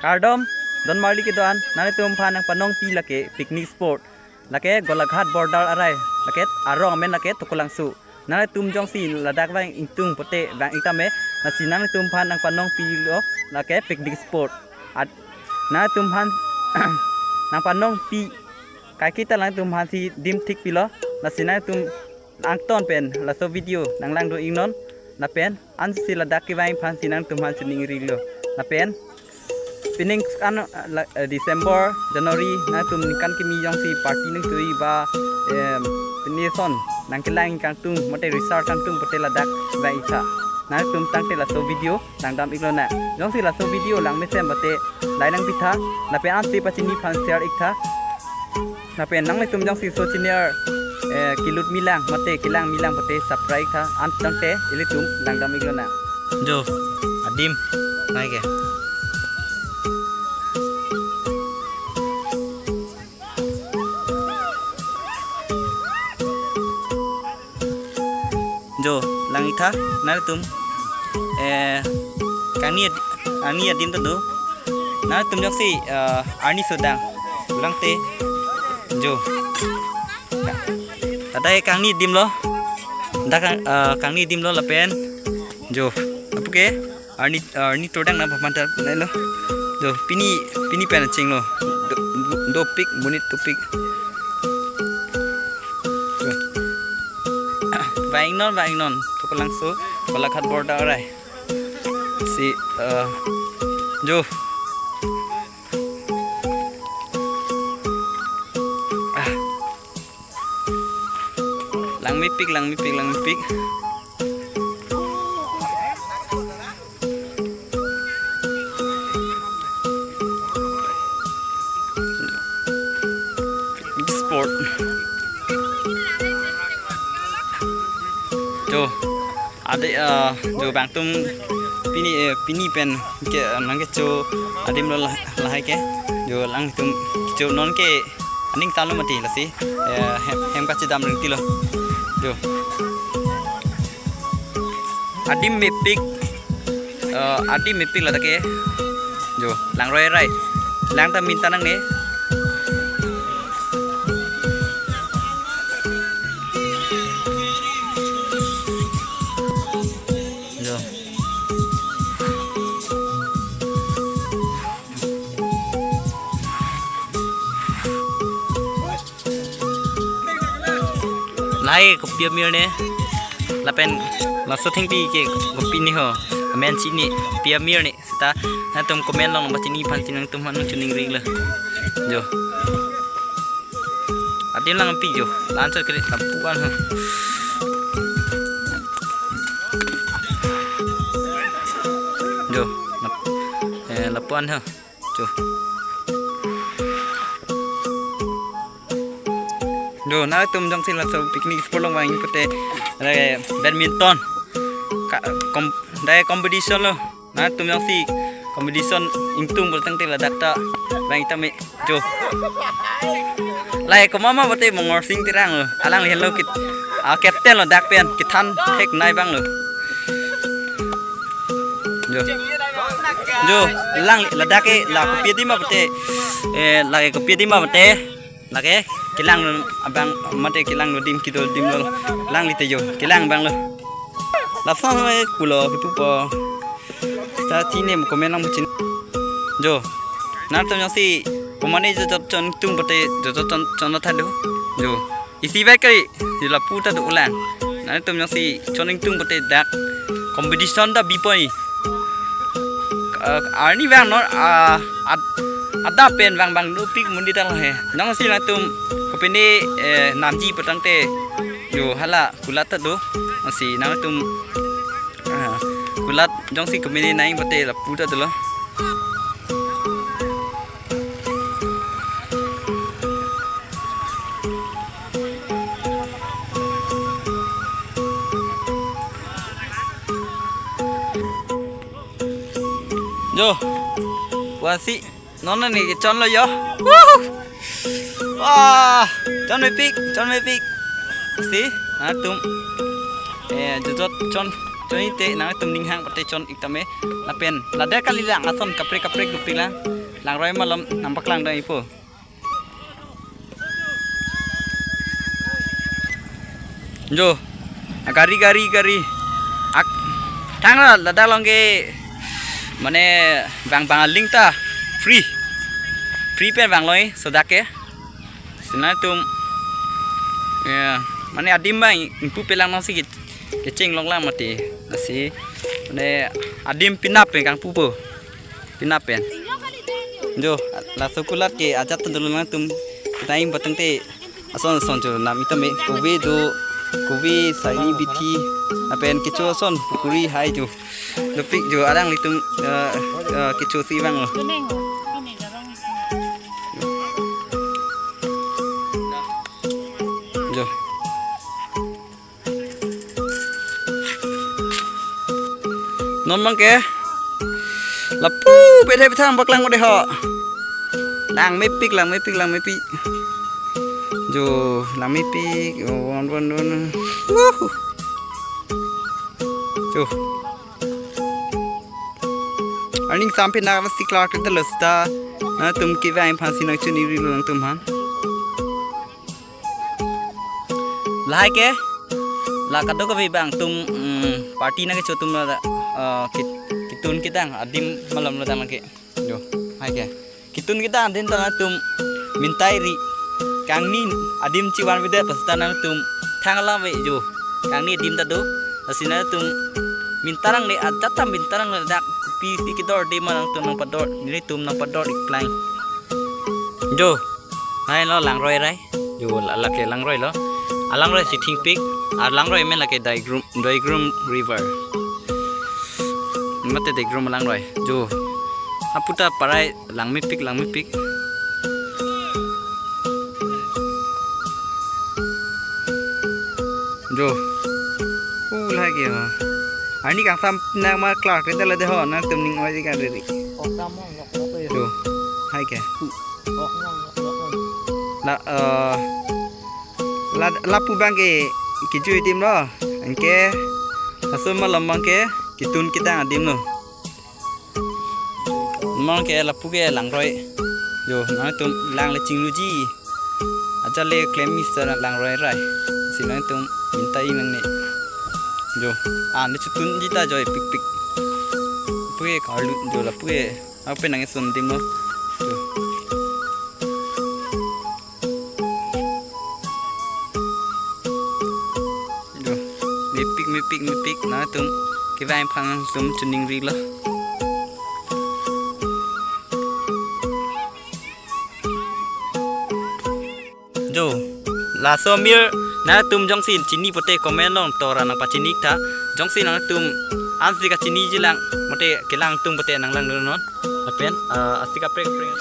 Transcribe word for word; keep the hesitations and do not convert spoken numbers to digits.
Kardom, don marli kedo-an, nanglitum aphan nangpanongpi lake picnic spot. Lake Golaghat border arai, lake arong amen lake Tokolangso. Nanglitum jongsi ladak vang ingtung pote vang-ik tame, lasi nanglitum aphan nangpanongpilo lake picnic spot. Ad-, nanglitum aphan nangpanongpi kaiketa nanglitum aphansi dim thikpilo, lasi nanglitum angton pen laso video nanglang do-iknon, lapen ansi ladak kevang aphansi nanglitum aphan chiningrilo. Lapen pining an, la, eh, December, January, nanglitum ningkan kimi jongsi party nangtui ba, em, pini ason nangkelang kangtung, mate resort kangtung pote ladak vang-iktha. Nanglitum tangte laso video langdam-iklonang. Jongsi laso video langmesen pote like nangpitha, lapen ansi pachini aphan share-iktha. Lapen nanglitum jongsi laso channel, eh, kelut milang, mate kelang milang pote subscribe-iktha, an tangte ilitum langdam-iklonang. Jo, adim, nai ke. Jo, lang-iktha, nanglitum, eh, kangni ad-, kangni adim ta do. Nanglitum jongsi, eh, arni sodang, langte, jo. Tada kangni adim lo, da kang, eh, kangni adim lo lapen, jo, apuke, arni, arni todang na papan ta nai lo. Jo, pini, pini pen chinglo. Do, do, dopik, monit dopik. Jo. Vang-iknon, vang-iknon. Tokolangso, Golaghat border arai. Si, eh, jo. Ah. Langmepik, langmepik, langmepik. Spot. Jo, ade, ah, jo bangtum pini, eh, pini pen ke, ah, nangkecho adim lo lah, lahai ke. Jo langtum cho non ke aning talo mati lasi, eh, hem, hem kachidam ringtilo. Jo. Adim mepik, eh, adim mepik ladak ke. Jo, langroi rai. Lang ta minta nangne. Jo. Lahai kopi amir ne. Lapen laso thengpi ke kopi ni ho. Amen chini pi amir ne. Seta nanglitum comment along pachini aphansi nanglitum aphan nangchiningrilo. Jo. Adim langpi jo. La-anchot kali lapu-an ho. Jo. Lap-, eh, lapu-an ho. Jo. Jo, nanglitum jongsi laso picnic spot along vang pote, eh, badminton. Ka-, kom-, dai competition lo. Nanglitum jongsi competition ingtung pote tangte ladak ta vang-ik tame. Jo. Lahai komat ma pote Mongorsing Terang lo. Alangli henlo kit-, ah, captain lo dak pen. Kethan thek nai abang lo. Jo. Jo, lang ladak ke la kopi adim ma pote. Eh, la kopi adim ma pote. Lake kelang abang mate kelang adim kedo adim lo. Langli te jo. Kelang abang lo. Lason me kulo ketupo. Ta chini mo comment along chin. Jo. Nanglitum jongsi komane jo jot chon tung pote jo jot chon chon ta do. Jo. Isi bai kali, di lapu ta do ulang. Nanglitum jongsi chon ingtung pote dak competition ta bipoi. Eh, arni vang non, ah, ad-, adap pen vang vang dopik mundi ta lahai. Jongsi nanglitum kopine, eh, namji pote tangte jo hala kulat ta do. Jongsi nanglitum, ah, kulat jongsi kopine nang pote lapu ta dolo. Jo. Puasi. Non ne kechon lo jo. Woo! Wah, chon mepik, chon mepik. Si, nanglitum. Eh, jo jot chon. Chon-i te nangtum ning hang pate chon-ik tame. Lapen ladak kalilang ason kaprek kaprek dopiklang. Langroi malom nangpaklang dam-ikpo. Jo, a gari, gari, gari. Ak, thang ra ladak along ke mane bang bang aling ta free. Free pen bang loi sodak ke. Lasi nangtum, ya, mane adim bang ingpu pelang nangsi ke, kecheng longlang mati. Lasi mane adim penap pen kangpupo. Penap pen. Jo, laso kulat ke ajat tun dolo nangtum. Kita ing batang te ason ason jo nam itum me kove do, kove, saini, bithi, lapen kecho ason pukuri hai jo. Dopik jo alanglitum, eh, eh, kecho si vanglo. Jo. Non abang ke lapu bede bithang paklang ode ho. Langmepik, langmepik, langmepik. Jo, langmepik. Oh, wan, wan, wan. Wuhu. Jo. Arni ingsampi nangsi klar kete lo seta. Nangtum kevang aphansi nangchun-i rilo nangtum aphan. Lahai ke, la kadokave bang atum, mm, party nangkecho atum la, eh, kit-, kitun kedang adim malom lo dang ke. Jo, hai ke. Kitun kedang adim ta nangtum mintai ri. Kangni adim chevan avedet pas ta nangtum thang alam ave jo. Kangni adim ta do. Lasi nangtum minta nangne, ajat ta minta nangne dak kopisi kedor adim ma nangtum nangpador. Nelitum nangpador-ik plang. Jo. Hai lo langroi rai. Jo, la, lake langroi lo. Alangroi si thingpik. Alangroi amen lake Daigrum, Daigrum River. Mate Daigrum alangroi. Jo. Aputa parai langmepik, langmepik. Jo. Uh, lake ho. Arni kangsam nang ma klar kete la de ho, nangtum ning oi di kan riri. Jo. Hai ke. La, eh, la, lapu abang ke kejui adim lo. Anke laso malom abang ke kitun kedang adim lo. Abang ke lapu ke langroi. Jo, nangtum lang le chingluji. Ajat le klem misa langroi rai. Lasi nangtum mintai nangne. Jo, an le chutunji ta joi pikpik. Lapu ke karlu jo lapu ke. Ape nangsun adim lo. Jo. Jo. Mepik, mepik, mepik. Nangtum kevang aphan nangtum chun-i rilo. Jo. Laso amir nangtum jongsi chini pote comment along tora nangpachini tha. Jongsi nangtum ansi kachiniji lang pote kelang atum pote nanglang dun non. Lapen, eh, ansi kaprek kaprek.